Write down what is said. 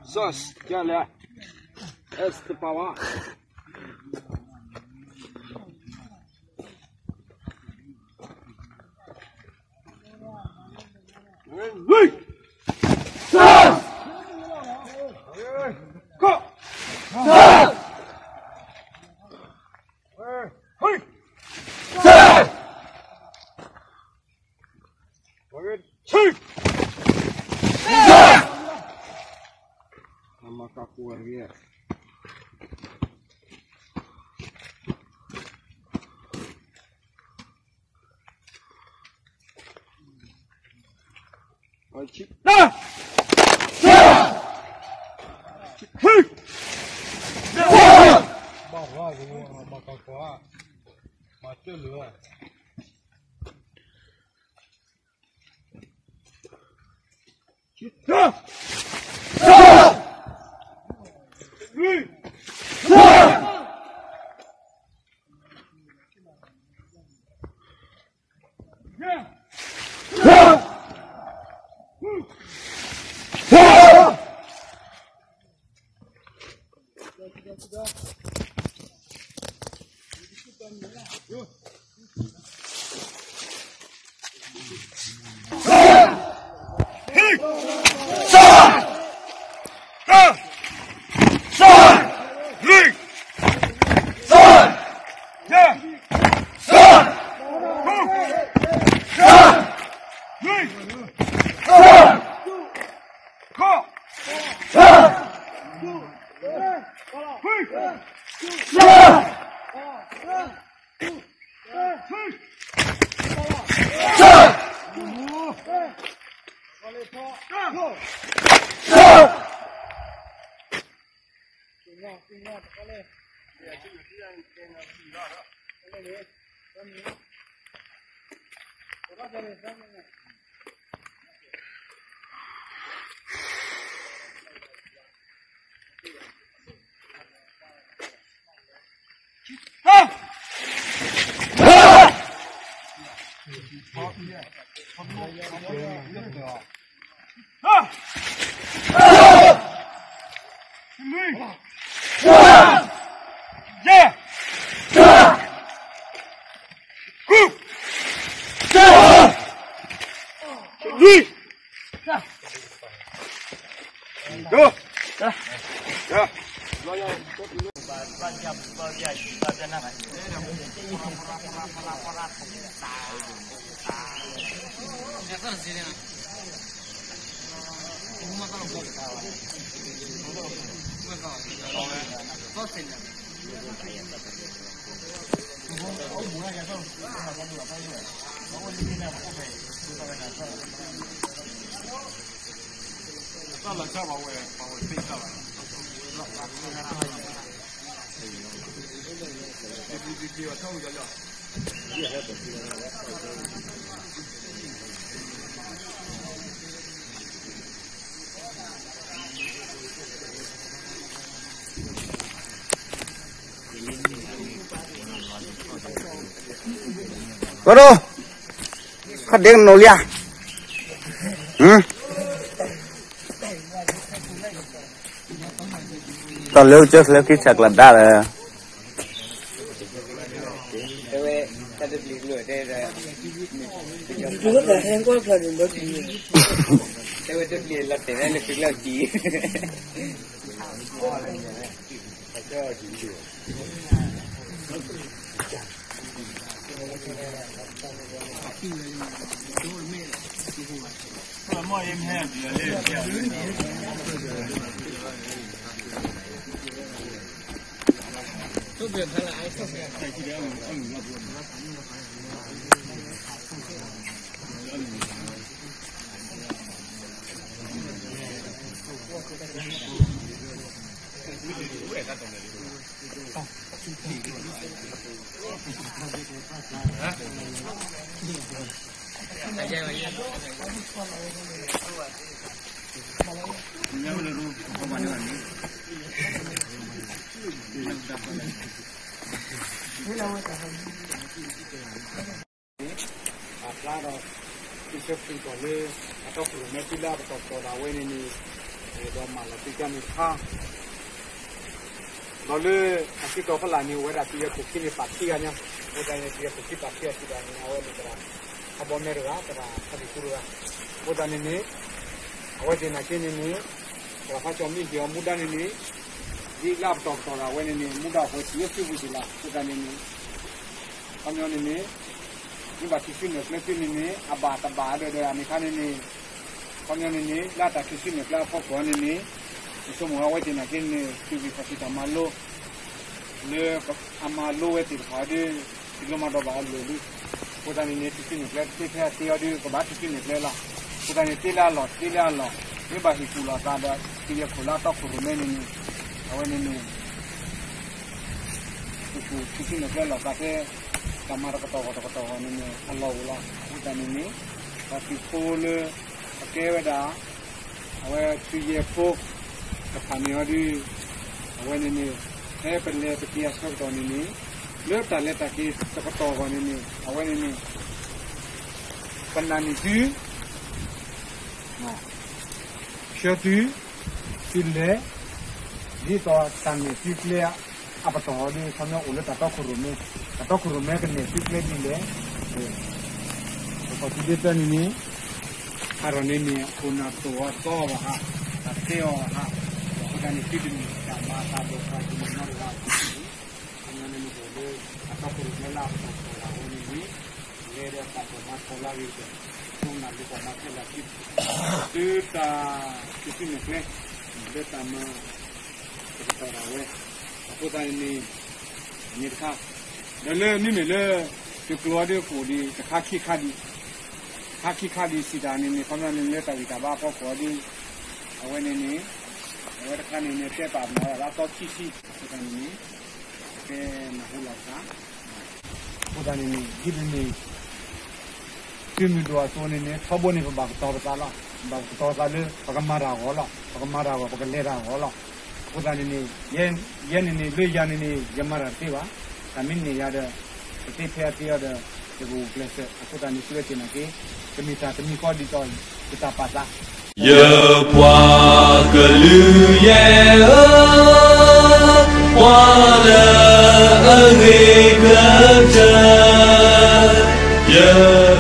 Sus, ya le. Este pa abajo. Bro, ခီၣ်ဒ့ကနိးလံဧါ, တၢ်လၢကစၢၢ်ချၢက့ၤဆဲးကျိးဒၣ်လၢ အဖျါဒီး သုဆၢဃုာ်ဒီးလၢ အတီခိၣ်ရိၣ်မဲသုလၢအပတီၢ်ပတီၢ်ဒၣ်ဝဲန့ၣ်န့ၣ် ဒီးမၤလီၤသုကါန့ၣ်တခါ ဒီးလၢအစုတီၤဖီလာ်န့ၣ် အိၣ်ဝဲဒၣ်သုးယဲၢ်ခိၣ်ခံန့ၣ် ပာ်ခံဂၤညါ, အဃိသတးန့ၣ် သုးယဲၢ်ခိၣ်ခံပာ်ခံဂၤစံးဒၣ်န့ၣ် အဝဲန့ၣ်သရၣ် ထီဘိမဲတဂၤ သရၣ်ထီဘိကူတဂၤ, အဃိသတးန့ၣ်န့ၣ် အဝဲသ့ၣ်နာ်က့န့ၣ်န့ၣ် သရၣ်ဖါကၠီမ့ၢ်ဟ့ၣ်အီၤမူဒါန့ၣ်န့ၣ် ဒ်လၢအပတီၢ်ပတီၢ်ဒၣ်ဝဲန့ၣ်န့ၣ် မူဒါအဃိသုးယဲၢ်သုးပူၤစံးလီၤ, အဃိသတးန့ၣ်န့ၣ် ခီပညီန့ၣ်န့ၣ် မ့ၢ်ဘၣ်ခံဆံနၢၣ်ကျဲသုန့ၣ်န့ၣ် အဘၣ်တဘၣ်ဒီးဒီးအန့ၣ်ခါန့ၣ်န့ၣ် ခီပညီန့ၣ်န့ၣ် လၢတၢ်ခံဆံနၢၣ်ကျဲအဖီခိၣ်န့ၣ်န့ၣ် ယဆိကမိၣ်အဝဲသ့ၣ်နာ်က့န့ၣ် သုးဂံၢ်ခီၣ်ထံးတၢ်မၤလိ လၢအမၤလိဝဲသ့ၣ်တဖၣ်ဒီး တလိၣ်မၤဒီးဘၣ်အလၢာ်လံ, အဃိသတးန့ၣ်န့ၣ် ခံဆံနၢၣ်ကျဲသ့ထဲအသ့အီၤဒီး ကဘၣ်ခံဆံနၢၣ်ကျဲလီၤ, အဃိသတးန့ၣ် သ့လၢအလီၢ် သ့လၢအလီၢ်, မ့ၢ်ဘၣ်ဟ့ၣ်ကူၣ်လီၤသးဒီး သုးယဲၢ်ခိၣ်လၢအတီခိၣ်ရိၣ်မဲန့ၣ်န့ၣ် အဝဲန့ၣ်န့ၣ် ဟ့ၣ်ကူၣ်ခံဆံနၢၣ်ကျဲလီၤသးထဲ တၢ်မၤတကတီၢ်ဂီၢ်တကတီၢ်ဂီၢ်န့ၣ်န့ၣ် အလီၢ်အိၣ်လီၤ, အဃိသတးန့ၣ်န့ၣ် ပှၤသုးဖိလၢ အကဲဝဲဒၣ် အဝဲသုးယဲၢ်ဖိ တဖၣ်န့ၣ်အီၤဒီး အဝဲန့ၣ်န့ၣ် ဖဲပလဲၤပက့ၤအဆၢကတီၢ်န့ၣ်န့ၣ် လၢတၢ်လဲၤတၢ်က့ၤတကတီၢ်ဂီၢ်န့ၣ်န့ၣ် အဝဲန့ၣ်န့ၣ် ပနာ်န့ၢ်သု ဆှၢသု သုလဲၤ ဒ်သိးတၢ်နဲၣ်သုကျဲအပတီၢ်ဒီး ခီပညီအိၣ်လၢတၢ်တီခိၣ်ရိၣ်မဲ, တၢ်တီခိၣ်ရိၣ်မဲကနဲၣ်သုကျဲဒ်လဲၣ်, ပကီၢ်သူလ့ၤတၢန့ၣ်န့ၣ် ဟးထီၣ်န့ၣ်န့ၣ် ခိၣ်နၢ်တိၢ်အီၤသီအီၤဘၣ်ဟး, တၢ်တဲအီၤဘၣ်ဟး, အဃိသတးန့ၣ် သုတမ့ၢ်တၢ်မၤတၢ်ဒိၣ်တၢ်ကမီၤနီတဂၤအဃိန့ၣ် ခီပညီန့ၣ်န့ၣ် အိၣ်လၢအတီခိၣ်ရိၣ်မဲလၢအပတီၢ်ပတီၢ်ဒၣ်ဝဲန့ၣ်န့ၣ် လဲၤဒီးတၢ်ပီၢ်မၤထီၣ်လၢအဂ့ၤကတၢၢ်, ခိၣ်နၢ်လၢပီၢ်မၤခဲလၢာ်ခံ တုၤတၢ်ခံဆံနၢၣ်ကျဲ လၢတၢ်မၤ တကတီၢ်ဒၣ်ဝဲ, အဃိသတးန့ၣ်န့ၣ် အန့ၣ်တခါ, ဒီးလၢမ့မ့ၢ်လၢ သုးကျိၤအီၤဒီးကအိၣ်ဒံး တခါခံခါဒံး, တခါခံခါဒံးစံးတၢ်န့ၣ်န့ၣ် ခီပညီန့ၣ်လၢတၢ်ဂံၢ်တၢ်ဘါအဖီခိၣ်အီၤဒီး အဝဲန့ၣ်န့ၣ် အဝဲတခါန့ၣ်န့ၣ် တဲပာ်ပနီၣ်ဝဲဒၣ်လၢအသီခံဆံ အဃိသတးန့ၣ်န့ၣ် ကဲနၢ်ဟူလီၤသး အဃိသတးန့ၣ်န့ၣ် ဒ်ပမ့ၢ် သုးမုၢ်ဒိၣ်အသိးန့ၣ်န့ၣ် ထီဘိန့ၣ် ပဘၣ်ကတီၤပသးလီၤ. ပဘၣ်ကတီၤသးလၢ ပကမၤတၢ်အဂီၢ်လီၤ. ပကမၤတၢ်အဂီၢ် ပကလဲၤတၢ်အဂီၢ်လီၤ. အဃိသတးန့ၣ်န့ၣ် ယဲန့ၣ်န့ၣ် လၢယၤန့ၣ်န့ၣ် ယမၤတၢ်တသ့ဘၣ်. တၢ်မ့ၢ်န့ၢ်ယၤဒီး ပသ့ထဲအသ့အီၤဒီး ယကဂုာ်ကျဲးစၢး. အဃိသတးန့ၣ် သုဝဲသ့ၣ်နာ်က့ ကမ့ၢ်တၢ်တမံၤဃီဒ်သိး ယတၢ်ပာ်သး ယပှၤကလုာ်ယဲၢ်ဧၢ, ပှၤလၢအဂ့ၤကတၢၢ်, ယ